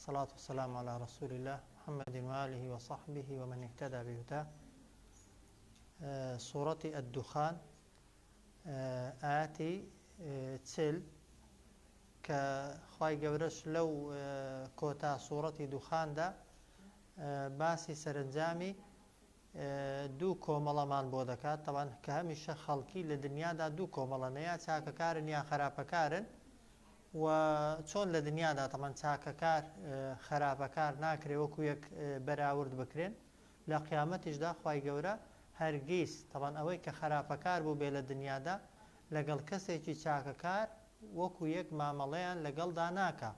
الصلاة والسلام على رسول الله محمد وآله وصحبه ومن اهتدى بهداه. سورەتی الدخان ئایەتی 40 کە خوای گەورەش لەو کۆتا سورەتی دوخاندا باسی سەرنجامی دوو کۆمەڵەمان بۆ دەکات تەبعەن کە هەمیشە خەڵکی لە دنیادا دوو کۆمەڵەن یا چاکەکارن یا خەراپەکارن و چۆن لە دنیادا تەبعەن چاکەکار خەراپەکار ناکرێ وەکو یەک بەراورد بکرێن لە قیامەتیشدا خوای گەورە هەرگیز تەبعەن ئەوەی کە خەراپەکار بووبێ لە دنیادا لەگەڵ کەسێکی چاکەکار وەکو یەک مامەڵەیان لەگەڵدا ناکا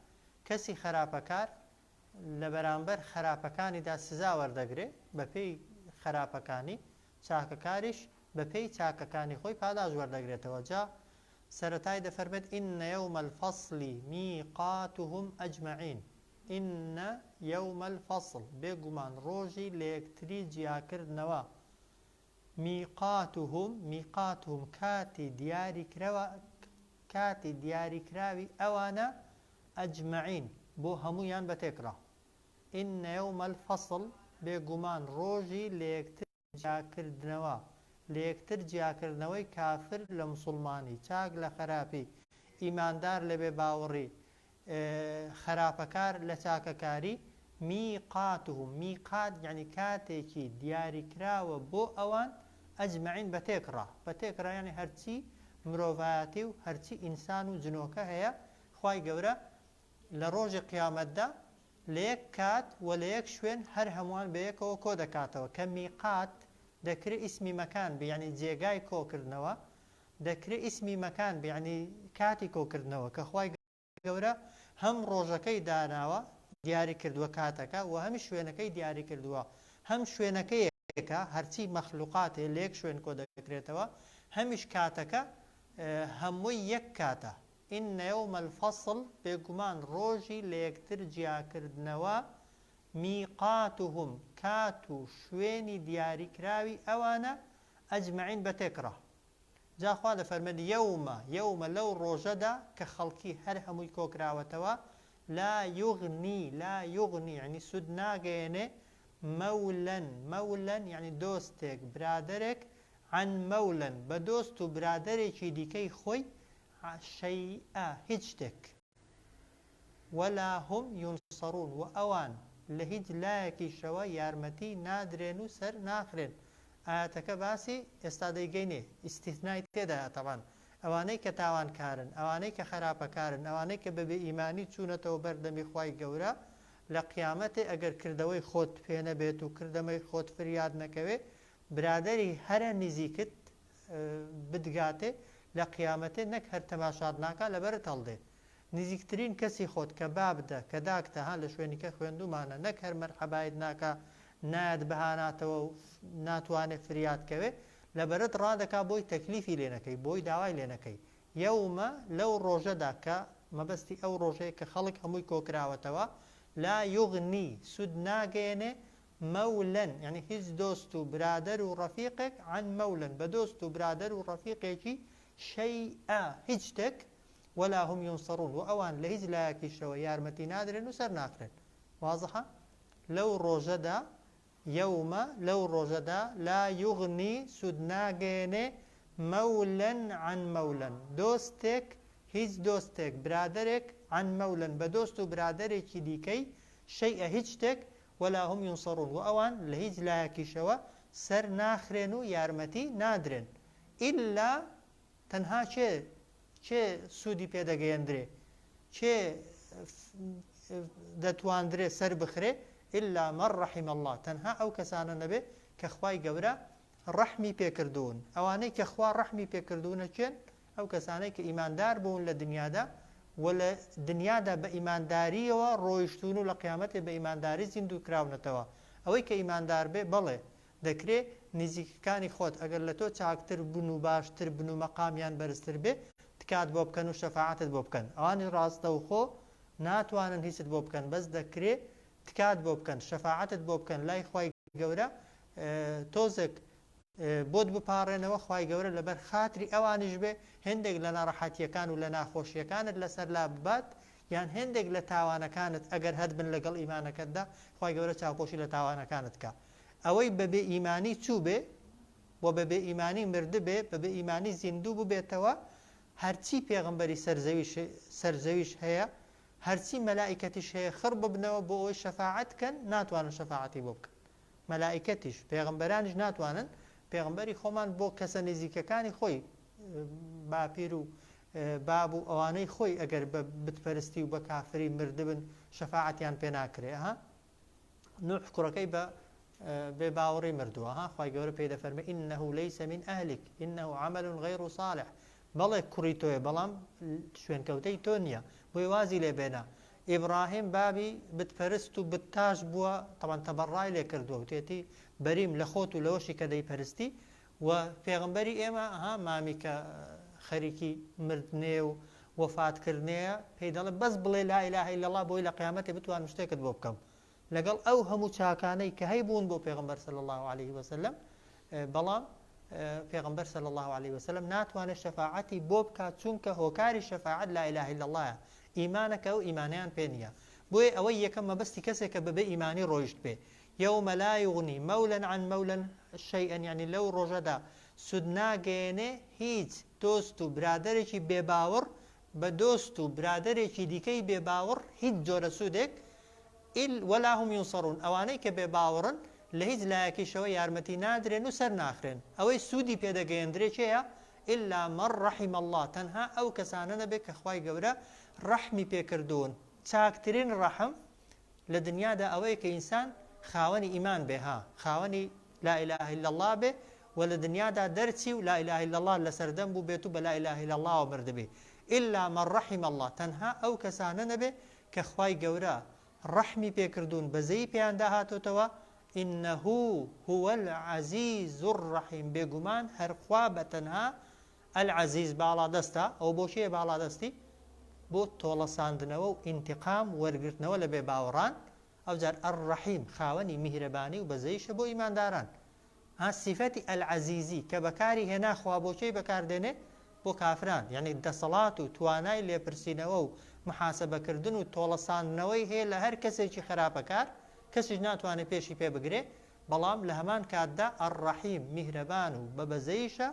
کەسی خەراپەکار لە بەرامبەر خەراپەکانیدا سزا وەردەگرێ بەپێی خەراپەکانی، چاکەکاریش بەپێی چاکەکانی خۆی پاداشت وەردەگرێتەوە، جا سەرەتای دەفەرمێت، ان یوم الفصل میقاتهم اجمعین، ان یوم الفصل، بێگومان ڕۆژی لەیەکتری جیاکردنەوە، میقاتهم، میقاتهم کاتی دیاریکرەوە، کاتی دیاریکراوی ئەوانە، اجمعین، بۆ هەموویان بە تێکڕا. ان یوم الفصل، بێگومان ڕۆژی لەیەکتر جیاکردنەوە، لەیەکتر جیاکردنەوەی کافر لە موسوڵمانی، چاک لە خەراپی، ئیماندار لە بێباوەڕی، خەراپەکار لە چاکەکاری، میقاتهم، میقات یەعنی کاتێکی دیاریکراوە بۆ ئەوان، اجمعین بە تێکڕا، بە تێکڕا یەعنی هەرچی مرۆڤایەتی و هەرچی ئینسان و جنۆکە هەیە خوای گەورە لە ڕۆژی قیامەتدا لە یەک کات و لە یەک شوێن هەر هەمووان بە یەکەوە کۆ دەکاتەوە کە میقات دەکرێ ئیسمی مەکان بێ یەعنی جێگای کۆکردنەوە دەکرێ ئیسمی مەکان بێ یەعنی کاتی کۆکردنەوە کە خوای گەورە هەم ڕۆژەکەی داناوە دیاری کردووە کاتەکە و هەمی شوێنەکەی دیاری کردووە هەم شوێنەکە یەکە هەرچی مەخلوقاتێ لە یەک شوێن کۆ دەکرێتەوە هەمیش کاتەکە هەمووی یەک کاتە ان یوم الفصل بێگومان ڕۆژی لەیەکتر جیاکردنەوە میقاتهم کات و شوێنی دیاریکراوی ئەوانە اجمعین بە تێکڕا جا خوا دەفەرمێت یوم یوم لەو ڕۆژەدا کە خەڵکی هەر هەمووی کۆکراوەتەوە لا یغنی لا یغنی یعنی سود ناگەیەنێ مولا مولا یعنی دۆستێک برادەرێک عن مولا بە دۆست و برادەرێکی دیکەی خۆی شیئا هیچ شتێک. ولا هم ینصرون وە ئەوان لە هیچ لایەکیشەوە یارمەتی نادرێن و سەر ناخرێن ئایەتەکە باسی ئێستا دەیگەینێ ئیستیسنای تێدایە تەبعەن ئەوانەی کە تاوانکارن ئەوانەی کە خەراپەکارن ئەوانەی کە بە بێ ئیمانی چوونەتەوە بەر دەمی خوای گەورە لە قیامەتێ ئەگەر کردەوەی خۆت پێ نەبێت و کردەمەی خۆت فریاد نەکەوێ برادەری هەرە نزیکت بتگاتێ لە قیامەتێ نەک هەر تەماشات ناکا لەبەرت هەڵدێ نزیکترین کەسی خۆت کە بابتە کە داکتە ها لە شوێنیکە خوێندومانە نەک هەر مەرحەبایت ناکا نایەت بەهاناتەوە و ناتوانێ فریات کەوێ لەبەرت ڕادەکا بۆی تەکلیفی لێ نەکەی بۆی داوای لێ نەکەی یوم لەو ڕۆژەدا کە مەبەستی ئەو ڕۆژەیە کە خەڵک هەمووی کۆکراوەتەوە لا یغنی سود ناگەیەنێ مولا یانی هیچ دۆست و برادەر و ڕەفیقێک عن مولا بە دۆست و برادەر و ڕەفیقێکی شیئا هیچ شتێک ولا هم ینصرون وە ئەوان لە هیچ لایەکیشەوە یارمەتی نادرێن و سەرناخرێن وازحە لەو ڕۆژەدا یوم لەو ڕۆژەدا لا یغنی سود ناگەیەنێ مولا عن مولا دۆستێک هیچ دۆستێک برادەرێک عن مولا بە دۆست و برادەرێکی دیکەی شیئا هیچ شتێک ولا هم ینصرون وە ئەوان لە هیچ لایەکیشەوە سەر ناخرێن و یارمەتی نادرێن ئیلا تەنها کێ کێ سوودی پێ دەگەیەندرێ کێ دەتواندرێ سەر بخرێ الا من رحم اللە تەنها ئەو کەسانە نەبێ کە خوای گەورە ڕەحمی پێکردوون ئەوانەی کە خوا ڕەحمی پێکردوونە کێن ئەو کەسانەی کە ئیماندار بوون لە دنیادا و لە دنیادا بە ئیمانداریەوە ڕۆیشتوون و لە قیامەتێ بە ئیمانداری زیندوو کراونەتەوە ئەوەی کە ئیماندار بێ بەڵێ دەکرێ نزیکەکانی خۆت ئەگەر لە تۆ چاکتر بن و باشتر بن و مەقامیان بەرزتر بێ تکات بۆ بکەن و شەفاعەتت بۆ بکەن ئەوانیش ڕاستەوخۆ ناتوانن هیچت بۆ بکەن بەس دەکرێ تکات بۆ بکەن شەفاعەتت بۆ بکەن لای خوای گەورە تۆزێک بۆت بپاڕێنەوە خوای گەورە لەبەر خاتری ئەوانیش بێ هێندێک لە ناڕەحەتیەکان و لە ناخۆشیەکانت لەسەر لا ببات. یان هێندێک لە تاوانەکانت ئەگەر هەتبن لەگەڵ ئیمانەکەتدا خوای گەورە چاوپۆشی لە تاوانەکانت کا. ئەوەی بە بێ ئیمانی چووبێ و بە بێ ئیمانی مردبێ، بە بێ ئیمانی زیندوو ببێتەوە، هەرچی پێغەمبەری سەر زەویش سەر زەویش هەیە، هەرچی مەلائیکەتیش هەیە خڕ ببنەوە بۆ ئەوەی شەفاعەت کەن، ناتوانن شەفاعەتی بۆ بکەن. مەلائیکەتیش، پێغەمبەرانیش ناتوانن، پێغەمبەری خۆمان بۆ کەسە نزیکەکانی خۆی، باپیر و باب و ئەوانەی خۆی ئەگەر بە بتپەرستی و بە کافری مردبن شەفاعەتیان پێ ناکرێ. ها نوح کوڕەکەی بە بێ باوەڕی مردووە ها خوای گەورە پێی دەفەرمێ انه ليس من اهلك انه عمل غير صالح بەڵێ کوڕی تۆیە بەڵام شوێنکەوتەی تۆ نییە بۆی وازی لێ بێنە ئیبراهیم بابی بتپەرست و بتتاش بووە تەبعەن تەبەڕای لێ کردووە وتێتی بەریم لە خۆت و لەوەشی کە دەیپەرستی و پێغەمبەری ئێمە ها مامی کە خەریکی مردنێ و وەفات کردنێیە پێی دەڵێ بەس بڵێ لا اله الا اللە بۆی لە قیامەتێ بتوانم شتێکت بۆ بکەم لەگەڵ ئەو هەموو چاکانەی کە هەیبوون بۆ پێغەمبەر صلی اللە علیه وسلم بەڵام پێغەمبەر صلی اللە علیه وسلم ناتوانێت شەفاعەتی بۆ بکات چونکە هۆکاری شەفاعەت لا اله الا اللە ئیمانەکە ئەو ئیمانیان پێ نییە بۆیە ئەوەی یەکەم مەبەستی کەسێکە بەبێ ئیمانی ڕۆیشت بێ یوم لا یغنی مولا عن مولا شیئا یانی لەو ڕۆژەدا سود ناگەیەنێ هیچ دۆست و برادەرێکی بێ باوەڕ بە دۆست و برادەرێکی دیکەی بێ باوەڕ هیچ جۆرە سودێک ئیل ولا هم ینصرون ئەوانەی کە بێ باوەڕن لە هیچ لایەکیشەوە یارمەتی نادرێن و سەر ناخرێن ئەوەی سودی پێ دەگەیەندرێ کێیە الا من رحم اللە تەنها ئەو کەسانە نەبێ کە خوای گەورە ڕەحمی پێ کردوون چاکترین ڕەحم لە دنیادا ئەوەیە کە ئینسان خاوەنی ئیمان بێ ها خاوەنی لا الە الا اللە بێ و لە دنیادا دەرچی و لا الە الا اللە لەسەر دەم بووبێت و بە لا الە الا اللە وە مردبێ الا من رحم اللە تەنها ئەو کەسانە نەبێ کە خوای گەورە ڕەحمی پێ کردوون بەزەیی پێیاندا هاتۆتەوە انه هو العزیز الرحیم بێگومان هەر خوا بە تەنها العزیز باڵادەستە، ئەوە بۆ کێیە باڵادەستی؟ بۆ تۆڵەساندنەوە و ئینتقام وەرگرتنەوە لە بێباوەڕان، ئەوجار الرحیم خاوەنی میهرەبانی و بەزەییشە بۆ ئیمانداران. ها سیفەتی العزیزی کە بەکاری هێنا خوا بۆ کێی بەکار دێنێ؟ بۆ کافران، یەعنی دەسەڵات و توانای لێپرسینەوە و محاسەبەکردن و تۆڵەساندنەوەی هەیە لە هەر کەسێکی خراپەکار، کەسیش ناتوانێ پێشی پێ بگرێ، بەڵام لە هەمان کاتدا الرحیم میهرەبان و بەبەزەییشە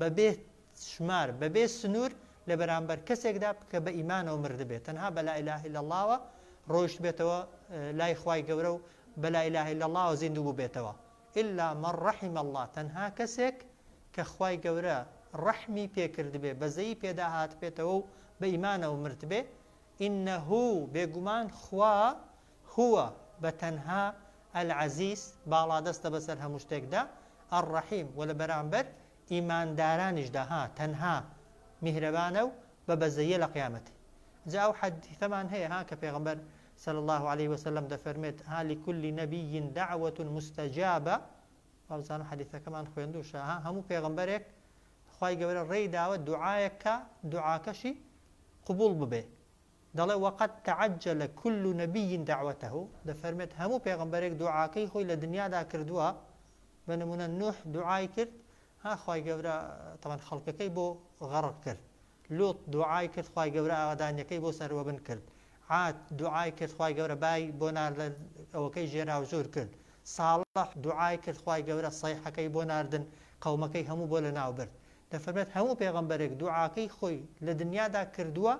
بەبێ شمار، بەبێ سنوور لە بەرامبەر کەسێکدا کە بە ئیمانەوە مردبێت، تەنها بە لا الە الا اللە وە ڕۆیشتبێتەوە لای خوای گەورە و بە لا الە الا اللە وە زیندوو بووبێتەوە، الا من رحم اللە، تەنها کەسێک کە خوای گەورە ڕەحمی پێکردبێ، بەزەیی پێدا هاتبێتەوە و بە ئیمانەوە مردبێ، انه، بێگومان خوا، هو، بە تەنها، العزیز، باڵادەستە بەسەر هەموو شتێکدا، الرحیم، وە لە بەرامبەر ئیماندارانیشدا، ها، تەنها، میهرەبانە و بە بەزەییە لە قیامەت. جا ئەو حەدیثەمان هەیە، ها، کە پێغەمبەر، صلی اللە علیه وسلم، دەفەرموێت، ها، لکل نبی دعوة مستجابە، وابزانم حەدیثەکەمان خوێندووشە، ها، هەموو پێغەمبەرێک خوای گەورە ڕێی داوە دوعایەک کا دوعاکەشی قبوڵ ببێ، دەڵێ، وقد تعجل کل نبی دعوته، دەفەرمێت هەموو پێغەمبەرێک دوعاکەی خۆی لە دنیادا کردووە، بە نموونە نوح دوعای کرد، ها خوای گەورە تەبعەن خەڵکەکەی بۆ غەڕق کرد، لوط دوعای کرد خوای گەورە ئاوەدانیەکەی بۆ سەروەبن کرد، عاد دوعای کرد خوای گەورە بای بۆ ناردە ئەوەکەی ژێراوژوور کرد، ساڵح دوعای کرد خوای گەورە سەیحەکەی بۆ ناردن قەومەکەی هەموو بۆ لەناو برد. دەفەرمێت هەموو پێغەمبەرێک دوعاکەی خۆی لە دنیادا کردووە،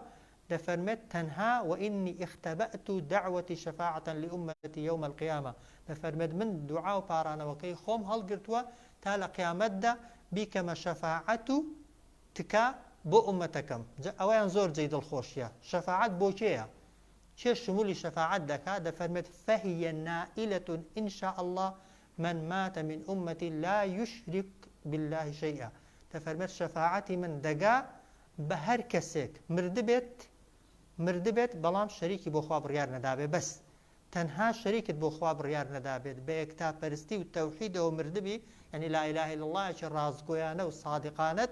دەفەرمێت تەنها وانی اختبأت دعوتی شفاعة لامتی یوم القیامە دەفەرمێت من دوعا و پاڕانەوەکەی خۆم هەڵگرتووە تا لە قیامەتدا بیکەمە شەفاعەت و تکا بۆ ئوممەتەکەم، جا ئەوەیان زۆر جێی دڵخۆشیە، شەفاعەت بۆ کێیە؟ کێ شمولی شەفاعەت دەکا؟ دەفەرمێت فهی نائلە ان شاء اللە من مات من امتی لا یشرک باللە شیئا دەفەرمێت شەفاعەتی من دەگا بە هەر کەسێک مردبێت مردبێت بەڵام شەریکی بۆ خوا بڕیار نەدابێ بەس تەنها شەریکت بۆ خوا بڕیار نەدابێت بە یەکتاپەرستی و تەوحیدەوە مردبی یعنی لا اله الا اللە ێکی ڕاستگۆیانە و سادقانەت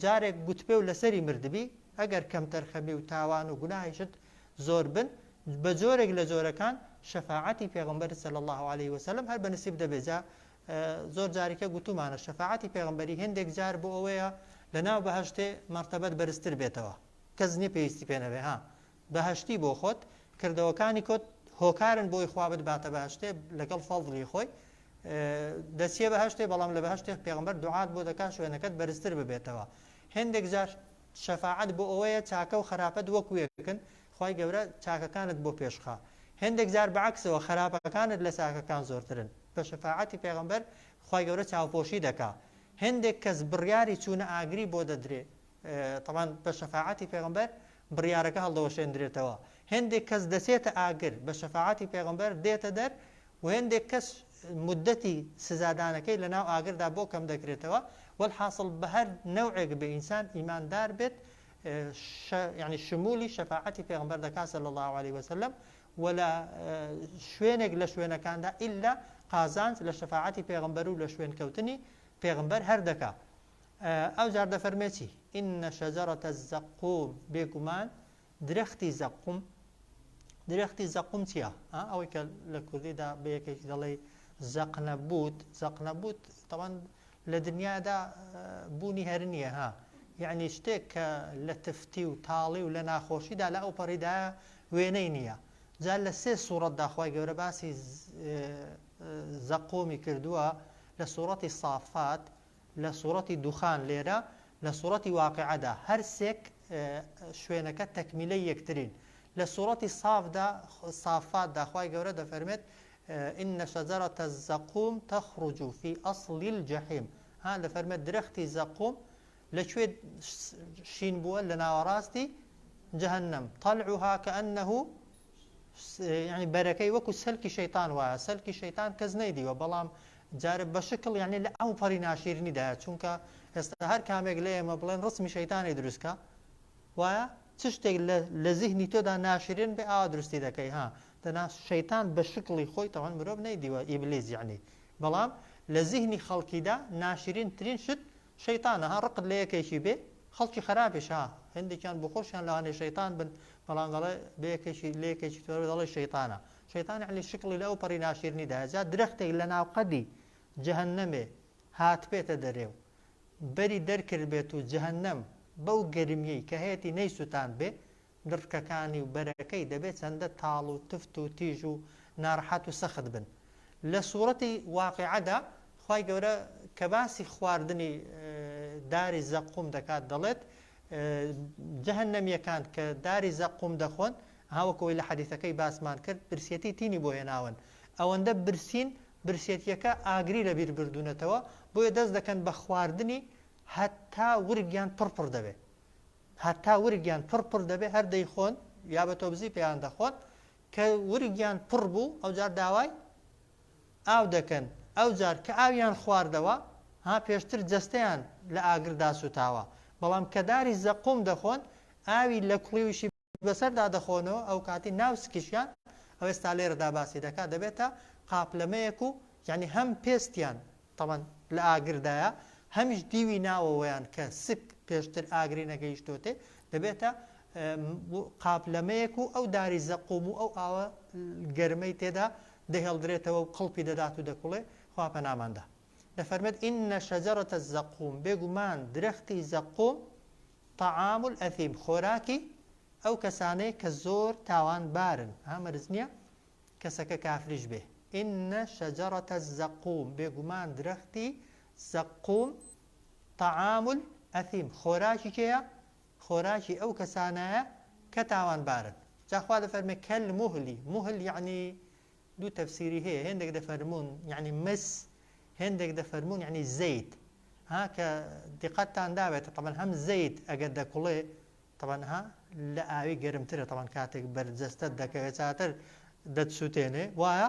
جارێک گوتبێ و لەسەری مردبی ئەگەر کەمتەرخەمی و تاوان و گوناهیشت زۆر بن بە جۆرێک لە جۆرەکان شەفاعەتی پێغەمبەر صلی اللە علیه وسلم هەر بە نسیب دەبێت جا زۆر جاریکە گوتومانە شەفاعەتی پێغەمبەری هێندێک جار بۆ ئەوەیە لە ناو بەهەشتێ مەرتەبەت بەرزتر بێتەوە کەس نییە پێویستی پێ نەبێ ها. بەهەشتی بۆ خۆت، کردەوەکانی کۆت هۆکارن بۆی خوا بتباتە بەهەشتێ لەگەڵ فەزڵی خۆی دەچیە بەهەشتێ بەڵام لە بەهەشتێ پێغەمبەر دوعات بۆ دەکات شوێنەکەت بەرزتر ببێتەوە هێندێک جار شەفاعەت بۆ ئەوەیە چاکە و خراپەت وەکو یەکن خوای گەورە چاکەکانت بۆ پێشخا هێندێک جار بەعەکسەوە خراپەکانت لە چاکەکان زۆرترن بە شەفاعەتی پێغەمبەر خوای گەورە چاوپۆشی دەکا هێندێک کەس بڕیاری چوونە ئاگری بۆ دەدرێ تەبعەن بە شەفاعەتی پێغەمبەر بڕیارەکە هەڵدەوەشێندرێتەوە، هێندێک کەس دەچێتە ئاگر بە شەفاعەتی پێغەمبەر دێتە دەر و هێندێک کەس موددەتی سزادانەکەی لە ناو ئاگردا بۆ کەم دەکرێتەوە، وەلحاسڵ بە هەر نەوعێک بێ ئینسان ئیماندار بێت یانی شمولی شەفاعەتی پێغەمبەر دەکات صلی اللە علیە وسلم و لە شوێنێک لە شوێنەکاندا ئیلا قازانج لە شەفاعەتی پێغەمبەر و لە شوێن کەوتنی پێغەمبەر هەر دەکا. ئەوجار دەفەرمێ چی؟ ان شجرە الزقوم بێگومان درەختی زەقوم درەختی زەقوم چییە؟ ئەوەی کە لە کوردیدا بە یەکێکی دەڵێ زەقنەبوت زەقنەبوت تەوان لە دنیادا بوونی هەر نییە ها یعنی شتێک کە لە تفتی و تاڵی و لە ناخۆشیدا لە ئەو پەڕیدا وێنەی نییە جا لە سێ سوڕەتدا خوای گەورە باسی زەقۆمی کردووە لە سوڕەتی صافات لە سوڕەتی دوخان لێرە لە سوڕەتی واقعەدا هەر سێک شوێنەکە تەکمیلەی یەکترین لە سوڕەتی صافدا صافاتدا خوای گەورە دەفەرمێت ان شجرة الزقوم تخرج في اصل الجحیم ها دەفەرمێت درەختی زەقوم لە کوێ شین بووە لە ناوەڕاستی جەهەنەم طلعها كأنه یانی بەرەکەی وەکو سەلکی شەیتان وایە سەلکی شەیتان کەس نەیدیوە بەڵام جارە بە شکڵ یعنی لە ئەو پەڕی ناشیرنیدایە چونکە ئێستا هەر کامێک لە ئێمە بڵێن ڕسمی شەیتانی دروستکە وایە چ شتێک لە زیهنی تۆدا ناشرین بێ ئاوا دروستی دەکەی ها دەنا شەیتان بە شکڵی خۆی تەوان مرۆڤ نەیدیوە ئیبلیس یعنی بەڵام لە زیهنی خەڵکیدا ناشرین ترین شت شەیتانە ها ڕقت لە یەکێکی بێ خەڵکی خەراپیش ها هەندێکیان بۆ خۆشیان لەوانەیە شەیتان بن بەڵام دەڵێ بە یەکێکی لە یەکێکی تۆ دەڵێ شەیتانە شەیتان یعنی شکڵی لە ئەو پەڕی ناشیرنی دایە جا درەختێک لە ناوقەدی جەهەنەمێ هاتبێتە دەرێ و بەری دەرکردبێت و جەهەنەم بەو گەرمیەی کە هەیەتی نەیسوتاندبێ دڕکەکانی و بەرەکەی دەبێت چەندە تاڵ و تفت و تیژ و ناڕەحەت و سەخت بن. لە سوڕەتی واقیعەدا خوای گەورە کە باسی خواردنی داری زەقوم دەکات دەڵێت، جەهەنەمیەکان کە داری زەقوم دەخۆن، ها وەک ئەوەی لە حەدیثەکەی باسمان کرد برسیەتی تینی بۆ هێناون، ئەوەندە برسین برسیەتیەکە ئاگری لەبیر بردوونەتەوە بۆیە دەست دەکەن بە خواردنی هەتا ورگیان پڕ پڕ دەبێت. هەتا ورگیان پڕ پڕ دەبێ هەر دەیخۆن یا بە تۆبزی پێیان دەخۆن کە ورگیان پڕ بوو ئەوجار داوای ئاو دەکەن ئەوجار کە ئاویان خواردەوە ها پێشتر جەستەیان لە ئاگردا سوتاوە بەڵام کە داری زەقوم دەخۆن ئاوی لە کوڵیویشی بەسەردا دەخۆنەوە ئەوکاتی ناو سکیشیان ئەو ئێستا لێرەدا باسی دەکات دەبێتە قاپلەمەیەک و یعنی هەم پێستیان تەبعەن لە ئاگردایە، هەمیش دیوی ناوەوەیان کە سک پێشتر ئاگری نەگەیشتۆتێ دەبێتە قاپلەمەیەک و ئەو داری زەقوم و ئەو ئاوە گەرمەی تێدا دەهێڵدرێتەوە و قڵپی دەدات و دەکوڵێ، خوا پەنامان دا. دەفەرمێت، ان شجرة الزقوم، بێگومان درەختی زەقوم، طعام الاثیم، خۆراکی ئەو کەسانەیە کە زۆر تاوانبارن، ها مەرج نییە کەسەکە کافریش بێ، ان شجرە الزقوم، بێگومان درەختی زەقوم، طعام الاثیم، خۆراکی کێیە؟ خۆراکی ئەو کەسانەیە کە تاوانبارن. جا خوا دەفەرمێ کالمهل، مهل یەعنی دوو تەفسیری هەیە، هێندێک دەفەرموون یەعنی مس، هێندێک دەفەرموون یەعنی زەیت. ها کە دیقەتتان دابێت تەبعەن هەم زەیت ئەگەر دەکوڵێ تەبعەن ها لە ئاوی گەرمترە تەبعەن کاتێک بەر جەستەت دەکەوێت چاتر دەتسوتێنێ وایە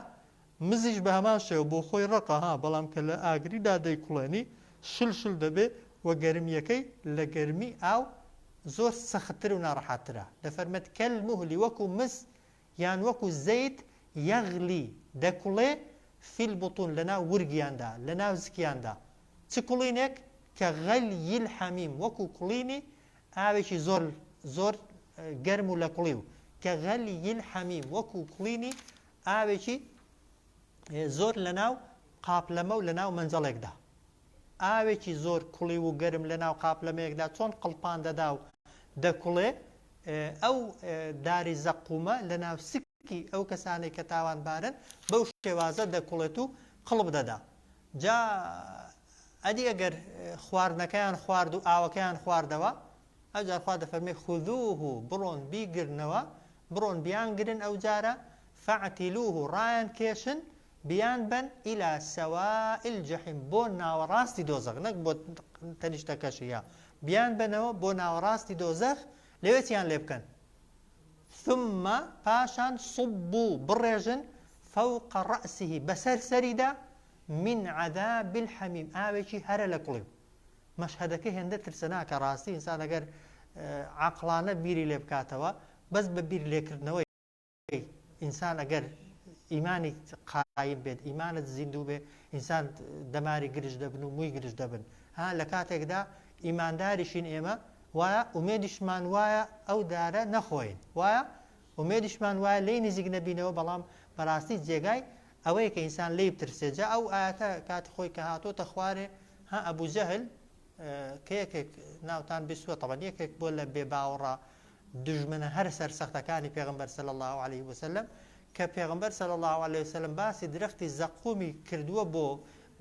مزیش بە هەمان شێوە بۆ خۆی ڕەقە ها بەڵام کە لە ئاگریدا دەیکوڵێنی شل شل دەبێ و گەرمیەکەی لە گەرمی ئاو زۆر سەختتر و ناڕەحەتترە دەفەرمێت کەلموهلی وەکو مز یان وەکو زەیت یەغلی دەکوڵێ فی البطون لەناو ورگیاندا لەناو زکیاندا چ کوڵینێک کە غەلی الحمیم وەکو کوڵینی ئاوێکی زۆر زۆر گەرم و لەکوڵیو، کە غلی الحمیم، وەکو کوڵینی ئاوێکی زۆر لەناو قاپلەمە و لەناو مەنجەڵێکدا. ئاوێکی زۆر کوڵیو و گەرم لەناو قاپلەمەیەکدا چۆن قڵپان دەدا و دەکوڵێ، ئەو داری زەقومە لە ناو سکی ئەو کەسانەی کە تاوانبارن بەو شێوازە دەکوڵێت و قڵپ دەدا. جا ئەدی ئەگەر خواردنەکەیان خوارد و ئاوەکەیان خواردەوە، ئەوجار خوا دەفەرمێ خذوه بڕۆن بیگرنەوە، بڕۆن بیانگرن ئەوجارە، فاعتلوه ڕایان کێشن، بیانبەن الی سواء الجحیم بۆ ناوەڕاستی دۆزەخ، نەک بۆ تەنیشتەکەشی یا بیانبەنەوە بۆ ناوەڕاستی دۆزەخ، لەوێ چیان لێ بکەن؟ ثم پاشان صبوا بڕێژن فوق رأسه بەسەر سەریدا من عذاب الحمیم ئاوێکی هەرە لە کوڵیو. مەشهەدەکە هێندە ترسناکە ڕاستی ئینسان ئەگەر عەقڵانە بیری لێ بکاتەوە بەس بە بیر لێکردنەوەی ئینسان ئەگەر ئیمانی قایم بێت ئیمانت زیندوو بێ ئینسان دەماری گرژ دەبن و مووی گرژ دەبن ها لە کاتێکدا ئیمانداریشین ئێمە وایە ئومێدیشمان وایە ئەو دارە نەخۆین وایە ئومێدیشمان وایە لێی نزیک نەبینەوە بەڵام بەڕاستی جێگای ئەوەیە کە ئینسان لێی بترسێ جا ئەو ئایەتە کاتی خۆی کە هاتۆتە خوارێ ها ئەبوو جەهل کە یەکێک ناوتان بیستووە تەبەن یەکێک بۆ لە بێ باوەڕە دوژمنە هەر سەرسەختەکانی پێغەمبەر صلی اللە علیه وسلم کە پێغەمبەر صلی اللە علیه وسلم باسی درەختی زەقومی کردووە بۆ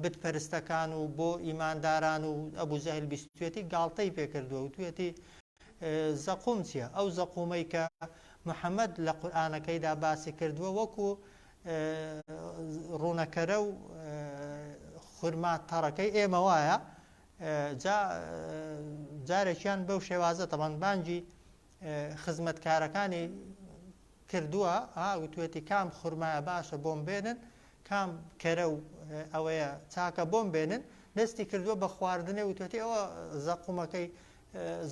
بت پەرستەکان و بۆ ئیمانداران و ئەبو جەهل بیستوێتی گاڵتەی پێکردووە وتوێتی زەقوم چییە؟ ئەو زەقومەی کە محەممەد لە قورئانەکەیدا باسی کردووە وەکو ڕوونەکەرە و خورما تەڕەکەی ئێمە وایە جا جارێکیان بەو شێوازە تەبان بانگی خزمەتکارەکانی کردووە ها وتوێتی کام خورمایە باشە بۆم بێنن کام کەرە و ئەوەیە چاکە بۆم بێنن دەستی کردووە بە خواردنێ وتوێتی ئەوە زەقومەکەی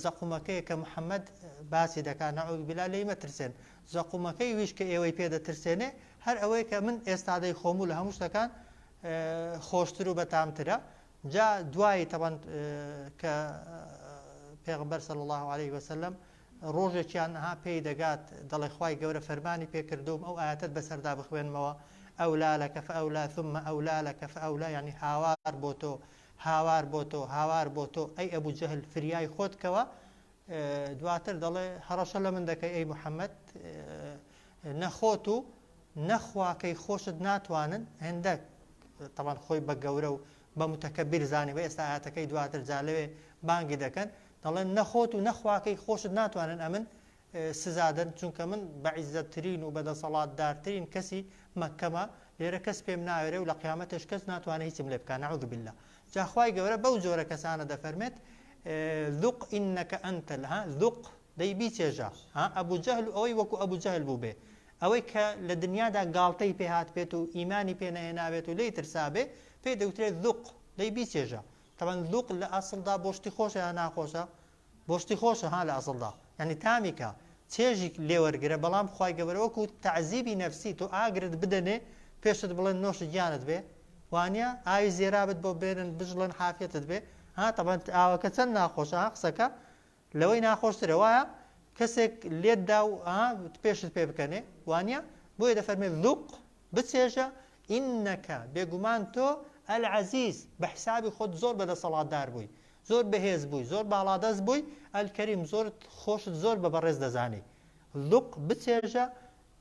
زەقومەکەیە کە محەممەد باسی دەکات نەعوذ بالله لێی مەترسێن زەقومەکەی ویش کە ئێوەی پێ دەترسێنێ هەر ئەوەیە کە من ئێستا دەیخۆم و لە هەموو شتەکان خۆشتر و بەتامترە جا دوایی تەبەن کە پێغمبەر صلی الله علیه وسلم ڕۆژێکیان ها پێی دەگات دەڵێ خوای گەورە فەرمانی پێ کردووم ئەو ئایەتەت بەسەردا بخوێنمەوە ئەولا لەکە فئەولا ثم ئەولا لەکە فئەولا یعنی هاوار بۆ تۆ هاوار بۆ تۆ هاوار بۆ تۆ ئەی ئەبوو جەهل فریای خۆت کەوە دواتر دەڵێ هەڕەشە لە من دەکەی ئەی محەممەد نەخۆت و نەخواکەی خۆشت ناتوانن هێندە تەبان خۆی بە گەورە و بە متەکەبیر زانی و ئێستا ئاەتەکەی دواتر جا لەوێ بانگی دەکەن دەڵێن نە خۆت و نە خواکەی خۆشت ناتوانن ئەمن سزادەن چونکە من بە عیزەتترین و بە دەسەڵاتدارترین کەسی مەککەمە لێرە کەس پێم ناوێرێ و لە قیامەتێش کەس ناتوانێ هیچم لێ بکا نعوذ باللە جا خوای گەورە بەو جۆرە کەسانە دەفەرمێت ذق انک انت ها ذق دەی بیچێژە ها ئەبو جەهل و ئەوەی وەکو ئەبو جەهل بووبێ ئەوەی کە لە دنیادا گاڵتەی پێ هاتبێت و ئیمانی پێ نەهێنابێت و لێی ترسابێ پێی دەوترێت ذق دەی بیچێژە تەبعەن ذوق لە ئەسڵدا بۆ شتی خۆشە یا ناخۆشە؟ بۆ شتی خۆشە ها لە ئەسڵدا یانی تامی کە چێژی لێ وەرگرە بەڵام خوای گەورە وەکو تەعزیبی نەفسی تۆ ئاگرت بدەنێ پێشت بڵێن نۆش گیانت بێ وانە ئاوی زێرابت بۆ بێنن بژڵن حافیەتت بێ ها تەبعەن ئاوەکە چەند ناخۆشە ها قسەکە لەوەی ناخۆشترە وایە کەسێک لێت دا و ها پێشت پێ بکەنێ وانە بۆیە دەفەرمێ ذوق بچێژە انک بێگومان تۆ العزیز بە حسابی خۆت زۆر بە دەسەڵاتدار بووی زۆر بەهێز بووی زۆر باڵادەست بووی الکریم زۆرت خۆشت زۆر بە بەڕێز دەزانی ذوق بچێژە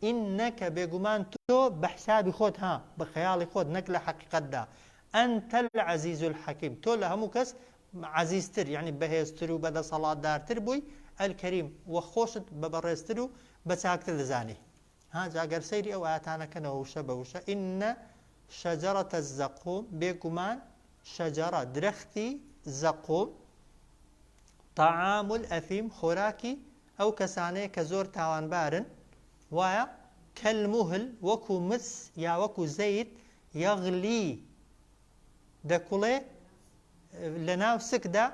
انک بێگومان تۆ بە حسابی خۆت ها بە خەیاڵی خۆت نەک لە حەقیقەتدا انت العزیز الحکیم تۆ لە هەموو کەس عەزیزتر یەعنی بەهێزتر و بەدەسەڵاتدارتر بووی الکریم وە خۆشت بە بەڕێزتر و بە چاکتر دەزانی ها جا گەر سەیری ئەو ئایەتانە کەنەوە وشە بە وشە ان شجرة الزقوم بێگومان شجرە درەختی زەقوم طعام الاثیم خۆراکی ئەو کەسانەیە کە زۆر تاوانبارن وایە کالمهل وەکو مس یا وەکو زەیت یغلی دەکوڵێ لەناو سکدا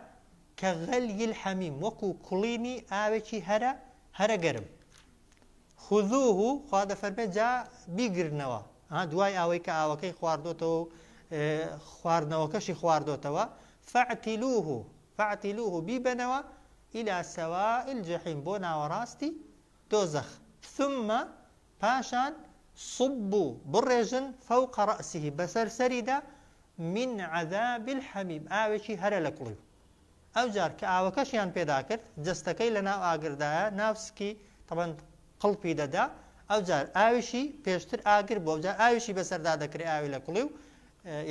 کە غەلی الحمیم وەکو کوڵینی ئاوێکی هەرە هەرە گەرم خذوه خوا دەفەرمێت جا بیگرنەوە ها دوای ئەوەی کە ئاوەکەی خواردۆتەوە و خواردنەوەکەشی خواردۆتەوە فاعتلوه فاعتلوه بیبەنەوە إلى سواء الجحیم بۆ ناوەڕاستی دۆزەخ ثم پاشان صبوا بڕێژن فوق رأسه بەسەر سەریدا من عذاب الحمیم ئاوێکی هەرە لە کوڵیو. ئەوجار کە ئاوەکەشیان پێدا کرد جەستەکەی لە ناو ئاگردایە ناو سکی تەبەن قڵپی دەدا ئەوجار ئاویشی پێشتر ئاگر بوو ئەوجار ئاویشی بەسەردا دەکرێ ئاوی لە کوڵی و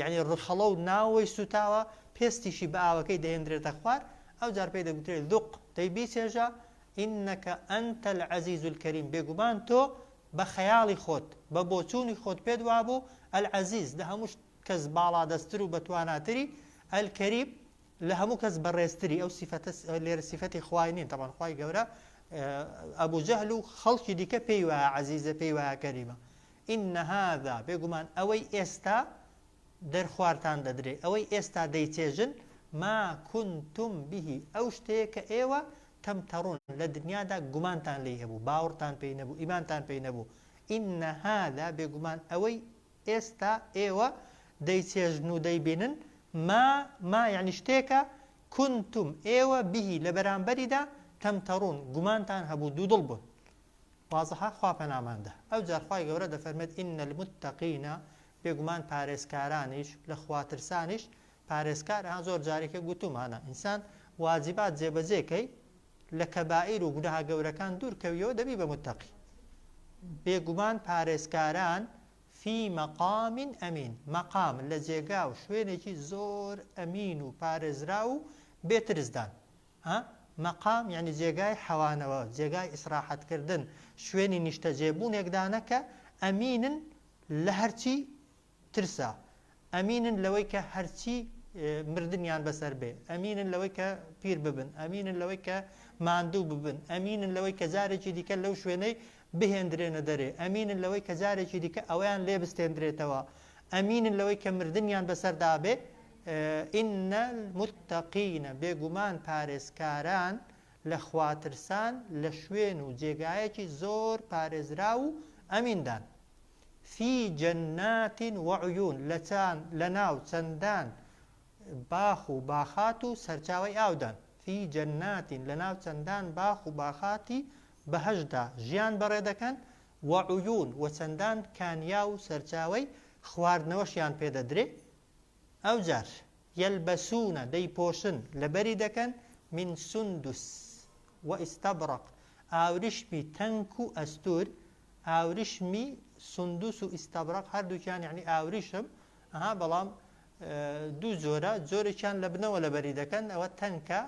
یعنی ڕخەڵە و ناوەوەی سوتاوە پێستیشی بە ئاوەکەی دەهێندرێتە خوار ئەوجار پێی دەگوترێت ذوق دەی بیچێژە انک انت العزیز الکریم بێگومان تۆ بە خەیاڵی خۆت بە بۆچوونی خۆت پێت وابوو العزیز لە هەموو کەس باڵادەستتر و بەتواناتری الکریم لە هەموو کەس بەڕێزتری ئەو سیفەتە لێرە سیفەتی خوای نین تەبعەن خوای گەورە ئەبو جەهل و خەڵکی دیکە پێی وایە عەزیزە پێی وایە کەریمە ان هذا بێگومان ئەوەی ئێستا دەرخوارتان دەدرێ ئەوەی ئێستا دەیچێژن ما کنتم به ئەو شتەیە کە ئێوە تمترون لە دنیادا گومانتان لێی هەبوو باوەڕتان پێی نەبوو ئیمانتان پێی نەبوو ان هذا بێگومان ئەوەی ئێستا ئێوە دەیچێژن و دەیبینن، ما، ما یەعنی شتێکە، کنتم، ئێوە، به، لە بەرامبەریدا، تمترون، گومانتان هەبوو، دوودڵ بوون. وازحە؟ خوا پەنامان دا. ئەوجار خوای گەورە دەفەرمێت، ان المتقین، بێگومان پارێزکارانیش، لە خواترسانیش، پارێزکار، ها زۆر جارێکە گوتوومانە، ئینسان واجبات جێبەجێ کەی، لە کەبائیر و گوناهە گەورەکان دوور کەویەوە دەبی بە متقی. بێگومان پارێزکاران فی مقام امین، مەقام، لە جێگا و شوێنێکی زۆر ئەمین و پارێزراو و بێ ترسدان. ها، مەقام یەعنی جێگای حەوانەوە، جێگای ئیسراحەت کردن، شوێنی نیشتەجێبوونێکدانە کە ئەمینن لە هەرچی ترسە، ئەمینن لەوەی کە هەرچی مردنیان بەسەر بێ، ئەمینن لەوەی کە پیر ببن، ئەمینن لەوەی کە ماندوو ببن، ئەمینن لەوەی کە جارێکی دیکە لەو شوێنەی بهێندرێنە دەرێ، ئەمینن لەوەی کە جارێکی دیکە ئەوەیان لێ بستێندرێتەوە، ئەمینن لەوەی کە مردنیان بەسەردا بێ، ان المتقین، بێگومان پارێزکاران لە خواترسان لە شوێن و جێگایەکی زۆر پارێزراو و ئەمیندان. فی جنات وعیون، لە چان، لە ناو چەندان باخ و باخات و سەرچاوەی ئاودان، فی جنات، لە ناو چەندان باخ و باخاتی بەهەشتدا ژیان بەڕێ دەکەن، وعیون، وە چەندان کانیاو و سەرچاوەی خواردنەوەشیان پێ دەدرێ، ئەوجار، یلبسون، دەیپۆشن، لەبەری دەکەن، من سندس واستبرق، ئاوریشمی تەنک و ئەستوور، ئاوریشمی سندس و ئیستەبرەق هەردووکیان یەعنی ئاوریشم ئەها بەڵام دوو جۆرە جۆرێکیان لە بنەوە لەبەری دەکەن ئەوە تەنکە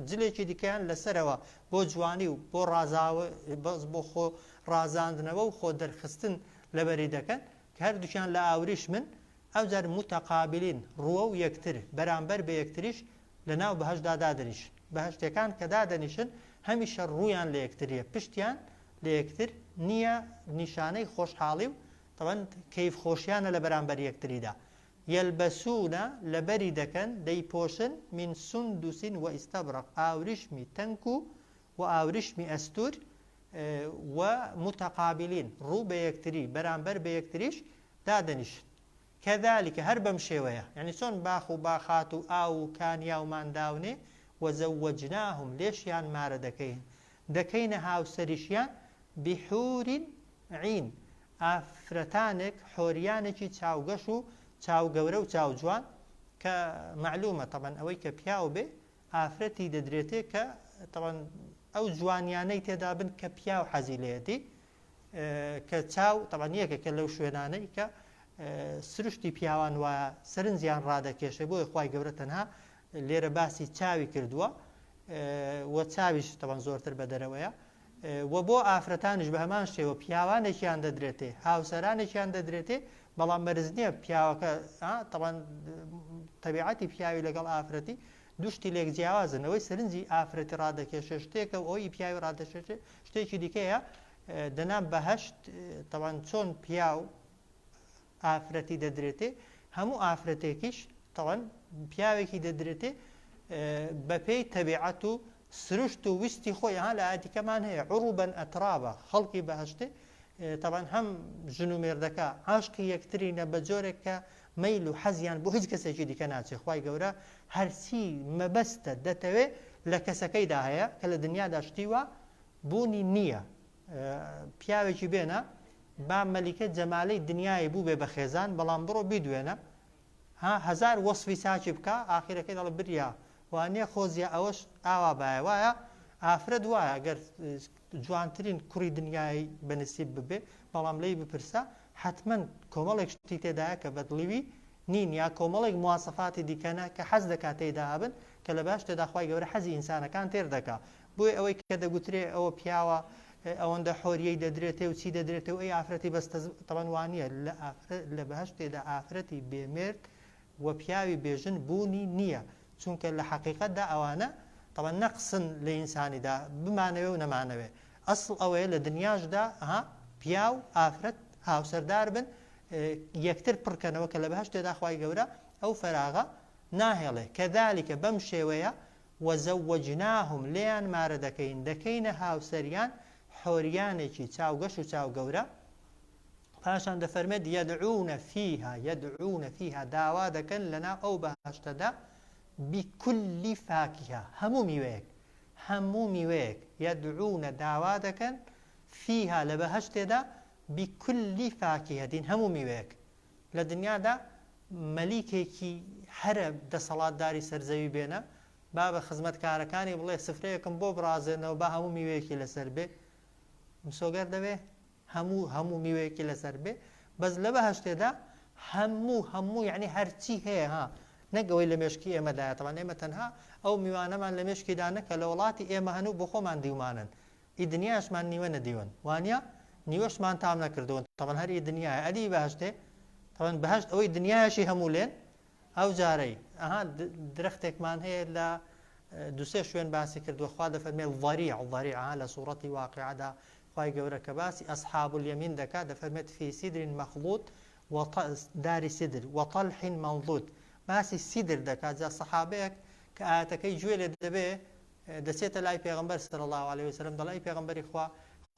جلێکی دیکەیان لەسەرەوە بۆ جوانی و بۆ ڕازاوە بەس بۆ خۆ ڕازاندنەوە و خۆ دەرخستن لەبەری دەکەن کە هەردووکیان لە ئاوریشمن ئەوجار متقابلین ڕووە و یەکتر بەرامبەر بە یەکتریش لە ناو بەهەشتدا دادەنیشن. بەهەشتیەکان کە دادەنیشن هەمیشە ڕوویان لە یەکتریە، پشتیان لە یەکتر نییە، نیشانەی خۆشحاڵی و تەبعەن کەیف خۆشیانە لە بەرامبەر یەکتریدا. یلبسون لەبەری دەکەن، دەیپۆشن، من سندس و استبرق ئاوریشمی تەنک و و ئاوریشمی ئەستوور و متقابلین ڕوو بە یەکتری، بەرامبەر بە یەکتریش دادەنیشن. کذلک هەر بەم شێوەیە، یەعنی چۆن باخ و باخات و ئاو و کانیاومان داونێ، وزوجناهم لێشیان مارە دەکەین، دەکەینە هاوسەریشیان، بحور عین ئافرەتانێک، حۆریانێکی چاوگەش و چاوگەورە و چاوجوان، کە مەعلومە تەبعەن ئەوەی کە پیاو بێ ئافرەتی دەدرێتێ کە تەبعەن ئەو جوانیانەی تێدا بن کە پیاو حەزی لێیەتی، کە چاو تەبعەن یەکێکە لەو شوێنانەی کە سروشتی پیاوان وایە سەرنجیان ڕادەکێشێ بۆیە خوای گەورە تەنها لێرە باسی چاوی کردووە و چاویش تەبعەن زۆرتر بە دەرەوەیە و بۆ ئافرەتانیش بە هەمان شێوە پیاوانێکیان دەدرێتێ هاوسەرانێکیان دەدرێتێ بەڵام مەرز نییە پیاوەکە تەبعەن تەبیعەتی پیاوی لەگەڵ ئافرەتی دوشتی لێک جیاوازن ئەوەی سەرنجی ئافرەتی ڕادەکێشێ شتێکە و ئەوی پیاوی ڕادەکێشێ شتێکی دیکەیە دەنا بەهەشت تەبعەن چۆن پیاو ئافرەتی دەدرێتێ هەموو ئافرەتێکیش تەبعەن پیاوێکی دەدرێتێ بەپێی تەبیعەت و سروشت و ویستی خۆی ها لە ئایەتیکەمان هەیە عروبەن ئەترابە خەڵکی بەهەشتێ تەبعەن هەم ژن و مێردەکە عاشقی یەکترینە بە جۆرێک کە مەیل و حەزیان بۆ هیچ کەسێکی دیکە ناچێ خوای گەورە هەرچی مەبەستە دەتەوێ لە کەسەکەیدا هەیە کە لە دنیادا شتی وا بوونی نییە پیاوێکی بێنە با مەلیکە جەمالەی دنیای بووبێ بە خێزان بەڵام بڕۆ بیدوێنە. ها هەزار وەسفی چاکی بکا ئاخیرەکەی دەڵێ بریا وانیە خۆزیە ئەوەش ئاوا بایە وایە ئافرەت وایە گەر جوانترین کوڕی دنیای بە نسیب ببێ بەڵام لێی بپرسە حەتمەن کۆمەڵێک شتی تێدایە کە بەدڵیوی نین یا کۆمەڵێک مواسەفاتی دیکەنە کە حەز دەکا تێیدا هەبن کە لە بەهەشتێدا خوای گەورە حەزی ئینسانەکان تێر دەکا بۆیە ئەوەی کە دەگوترێ ئەوە پیاوە ئەوەندە حۆریەی دەدرێتێ و چی دەدرێتێ و ئەی ئافرەتی بەس تەبەن وانیە لە ئافرەت لە بەهەشتێدا ئافرەتی بێ مێرد و پیاوی بێ ژن بوونی نییە چونکە لە حەقیقەتدا ئەوانە تەبەن نەقسن لە ئینسانیدا بمانەوێ و نەمانەوێ ئەسڵ ئەوەیە لە دنیاشدا ها پیاو ئافرەت هاوسەردار بن یەکتر پڕکەنەوە کە لە بەهەشتێدا خوای گەورە ئەو فەراغە ناهێڵێ کەذالکە بەم شێوەیە وزوجناهم لێیان مارە دەکەین دەکەینە هاوسەریان حۆریانێکی چاو گەش و چاو گەورە پاشان دەفەرمێت یدعون فیها یدعون فیها داوا دەکەن لەناو ئەو بەهەشتەدا بکل فاکهە هەموو میوەیەک هەموو میوەیەک یدعون داوا دەکەن فیها لە بەهەشتێدا بکل فاکهە هەموو میوەیەک لە دنیادا مەلیکێکی هەرە دەسەڵاتداری سەر زەوی بێنە با بە خزمەتکارەکانی بڵێ سفرەیەکم بۆ بڕازێنەوە با هەموو میوەیەکی لەسەر بێ مسۆگەر دەبێ هەموو هەموو میوەیەکی لەسەر بێ بەس لە بەهەشتێدا هەموو هەموو یعنی هەرچی هەیە ها نەک ئەوەی لە مێشکی ئێمەدایە تەبعەن ئێمە تەنها ئەو میوانەمان لە مێشکیدا نە کە لە وڵاتی ئێمە هەن و بۆ خۆمان دیومانن ئی دنیاشمان نیوە نەدیون وانیە نیوەشمان تام نەکردوون تەبعەن هەر ئی دنیایە ئەدی بەهەشتێ تەبعەن بەهەشت ئەوەی دنیایشی هەموو لێن ئەو جارەی ئەها درەختێکمان هەیە لە دوسێ شوێن باسی کردووە خوا دەفەرمێ ضریع ضریع لە سوڕەتی واقعدا خوای گەورە کە باسی ئەصحاب الیمین دەکات دەفەرمێت فی سدر مخضود داری سدر وطلح منضود باسی سدر دەکات جا سەحابەیەک کە ئاەتەکەی گوێ لێ دەبێ دەچێتە لای پێغەمبەر صلی اللە علیە وسلم دەڵێ ئەی پێغەمبەری خوا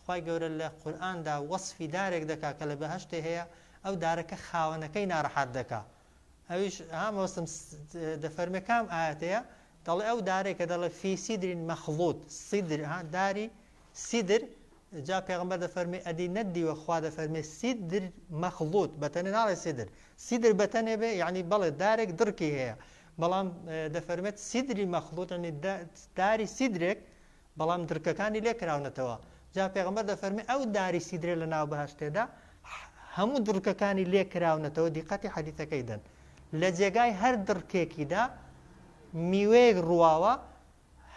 خوای گەورە لە قورئاندا وەسفی دارێک دەکا کە لە بەهەشتێ هەیە ئەو دارەکە خاوەنەکەی ناڕەحەت دەکا ئەویش ها مەبەستم دەفەرمێ کام ئاەتەیە دەڵێ ئەو دارێک کە دەڵێ فی سیدرین مەخڵوط سیدر ها داری سیدر جا پێغەمبەر دەفەرمێ ئەدی نەتدیوە خوا دەفەرمێ سیدر مەخڵوط بەتەنێ ناڵێ سیدر سیدر بەتەنێ بێ یعنی بەڵێ دارێک دڕکی هەیە بەڵام دەفەرمێت سیدری مەخڵوط یعنی داری سیدرێک بەڵام دڕکەکانی لێ کراونەتەوە جا پێغەمبەر دەفەرمێ ئەو داری سیدرێ لە ناو بەهەشتێدا هەموو دڕکەکانی لێ کراونەتەوە دیقەتی حەدیثەکەی دەن لە جێگای هەر دڕکێکیدا میوەیەک ڕواوە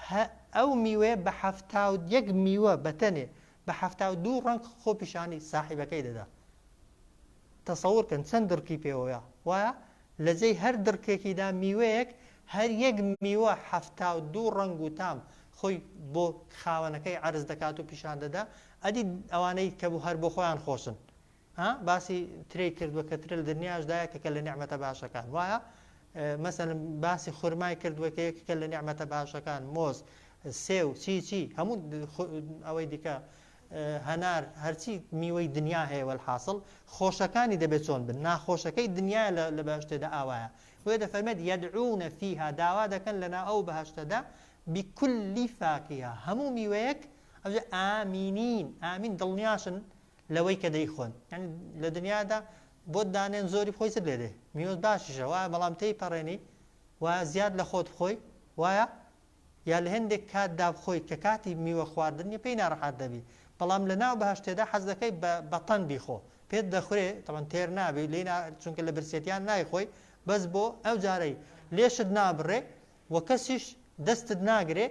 هە ئەو میوەیە بە 71 میوە بەتەنێ بە 72 ڕەنگ خۆ پیشانی ساحیبەکەی دەدا تەسەور کەن چەند دڕکی پێوەیە وایە لە جێی هەر دڕکێکیدا میوەیەک، هەر یەک میوە 72 ڕەنگ و تام خۆی بۆ خاوەنەکەی عەرز دەکات و پیشان دەدا، ئەدی ئەوانەی کە هەر بۆ خۆیان خۆشن؟ ها باسی ترێی کردووە کە ترێ لە دنیاشدا یەکێکە لە نیعمەتە باشەکان وایە؟ مەسەلەن باسی خورمای کردووە کە یەکێکە لە نیعمەتە باشەکان، مۆز، سێو، چی چی هەموو ئەوەی دیکە هەنار هەرچی میوەی دنیا هەیە وەلحاسڵ خۆشەکانی دەبێت چۆن بن ناخۆشەکەی دنیا لە بەهەشتێدا ئاوایە بۆیە دەفەرمێت یدعون فیها داوا دەکەن لەناو ئەو بەهەشتەدا بکل فاکهە هەموو میوەیەک ئەوجا ئامینین ئامین دڵنیاشن لەوەی کە دەیخۆن یعنی لە دنیادا بۆت دانێن زۆری بخۆی چت لێ دێ میوە باشیشە وایە بەڵام تێی پەڕێنی وایە زیاد لە خۆت بخۆی وایە یا لە هێندێک کاتدا بخۆیت کە کاتی میوە خواردن نیە پێی ناڕەحەت دەبی بەڵام لە ناو بەهەشتێدا حەز دەکەی بە بە تەن بیخۆ پێت دەخورێ تەبعەن تێر نابی لێی نا چونکە لە برسێتیان نایخۆی بەس بۆ ئەو جارەی لێشت نابڕێ و کەسیش دەستت ناگرێ